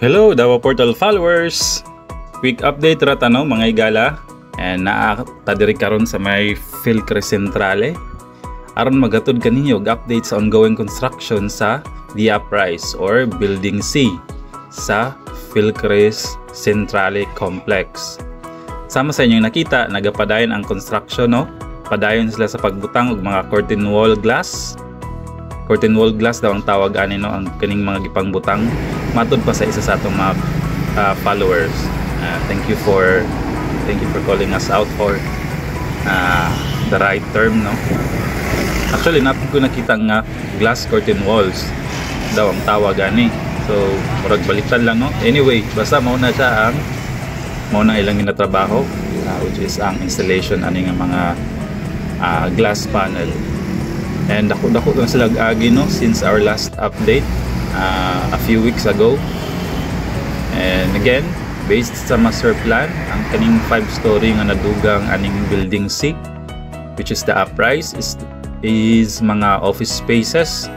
Hello, Davao Portal followers! Quick update ra ta, no, mga higala. And naa ta diri karon sa may Philcre Centrale aron maghatod kaninyo og update sa ongoing construction sa The Uprise or Building C sa Philcres Centrale Complex. Sama sa inyong nakita, nagapadayon ang construction, no? Padayon sila sa pagbutang og mga curtain wall glass. Curtain wall glass daw ang tawag ani, no, ang kaning mga gipangbutang, matud pa sa isa sa atong mga followers. Thank you for calling us out for the right term, no. Actually, naa pod ko nakita nga glass curtain walls daw ang tawag ani, so murag baliktad lang, no. Anyway, basta mao na siya ang mao na ilang ginatrabaho, which is ang installation ani nga mga glass panel. And dako-dako lang sila agi, no, since our last update a few weeks ago. And again, based sa master plan, ang kaning 5 story nga nadugang aning Building C, which is the Uprise, is mga office spaces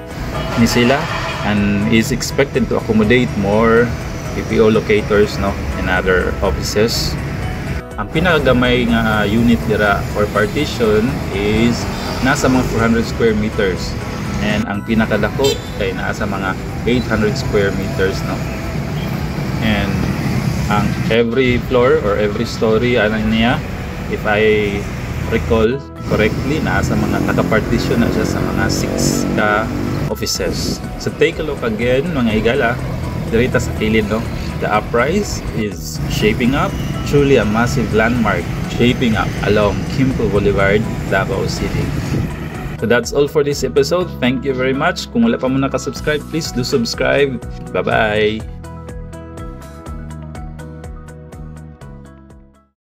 ni sila and is expected to accommodate more BPO locators, no, and other offices. Ang pinakagamay nga unit dira or partition is nasa mga 400 square meters and ang pinakadako kay naa sa mga 800 square meters, no. And ang every floor or every story ano niya, if I recall correctly, naa sa mga naka-partition na siya sa mga 6 ka offices. So take a look again, mga higala, diri ta sa kilid, no. The Uprise is shaping up, truly a massive landmark shaping up along Quimpo Boulevard, Davao City. So that's all for this episode. Thank you very much. Kung wala pa mo nakasubscribe, please do subscribe. Bye-bye!